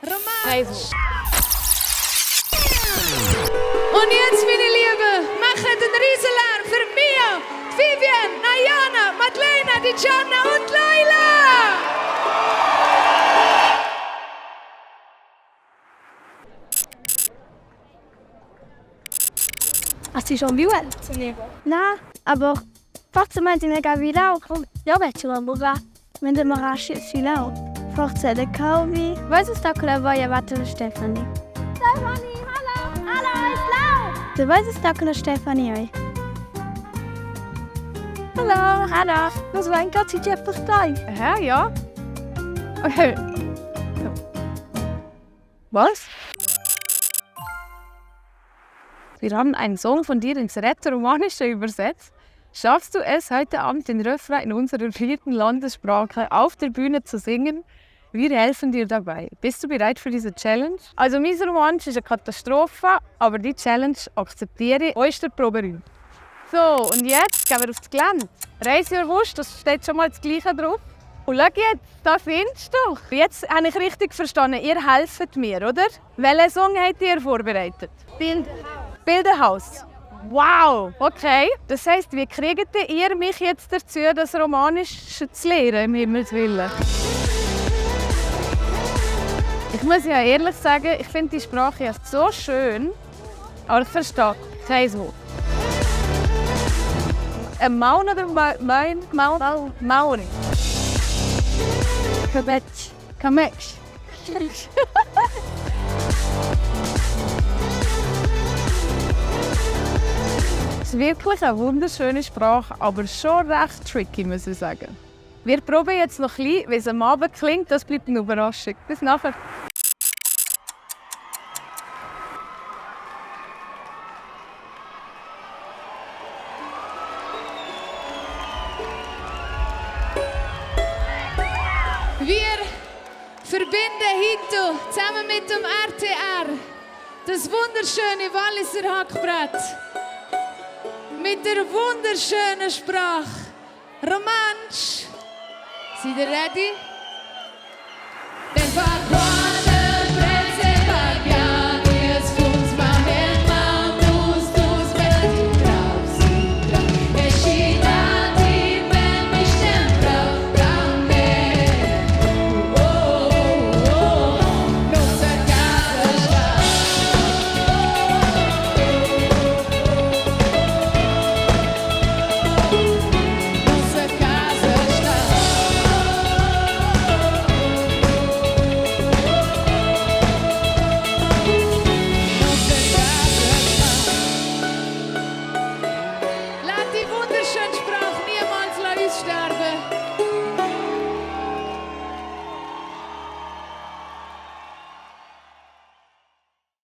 Roman. Und jetzt, meine Lieben, machen den Riesenlärm für Mia, Vivian, Ayana, Madeleine, die Gianna und Laila. Hast du schon violett? Nein, aber forse in der Gavilao. Ja, vecchio la buga. Mentre marashi silao. Forse de Calvi. Weißt du, da voglio battere Stefanie. Stefanie, hallo! Hallo, ist laut! Du weißt, da Stefanie. Hallo, hallo. Was war ein Gott, ich habe verstanden. Hä, ja? Okay. Was? Wir haben einen Song von dir ins Rätoromanische übersetzt. Schaffst du es, heute Abend den Refrain in unserer 4. Landessprache auf der Bühne zu singen? Wir helfen dir dabei. Bist du bereit für diese Challenge? Also mein Romanisch ist eine Katastrophe, aber die Challenge akzeptiere ich. Wo ist der Proberaum? So, und jetzt gehen wir aufs Gelände. Raise your Wusch, das steht schon mal das Gleiche drauf. Und schau jetzt, da findest du. Jetzt habe ich richtig verstanden, ihr helft mir, oder? Welchen Song habt ihr vorbereitet? Bilderhaus. Wow, okay. Das heisst, wie kriegt ihr mich jetzt dazu, das Romanisch zu lernen, im Himmels Willen? Ich muss ja ehrlich sagen, ich finde die Sprache ja so schön, aber ich verstehe kein Wort. Ein Maun oder Mauri? Kametsch. Es ist wirklich eine wunderschöne Sprache, aber schon recht tricky, muss ich sagen. Wir probieren jetzt noch ein bisschen, wie es am Abend klingt. Das bleibt eine Überraschung. Bis nachher. Wir verbinden heute zusammen mit dem RTR das wunderschöne Walliser Hackbrett mit der wunderschönen Sprache Romansch. Seid ihr ready?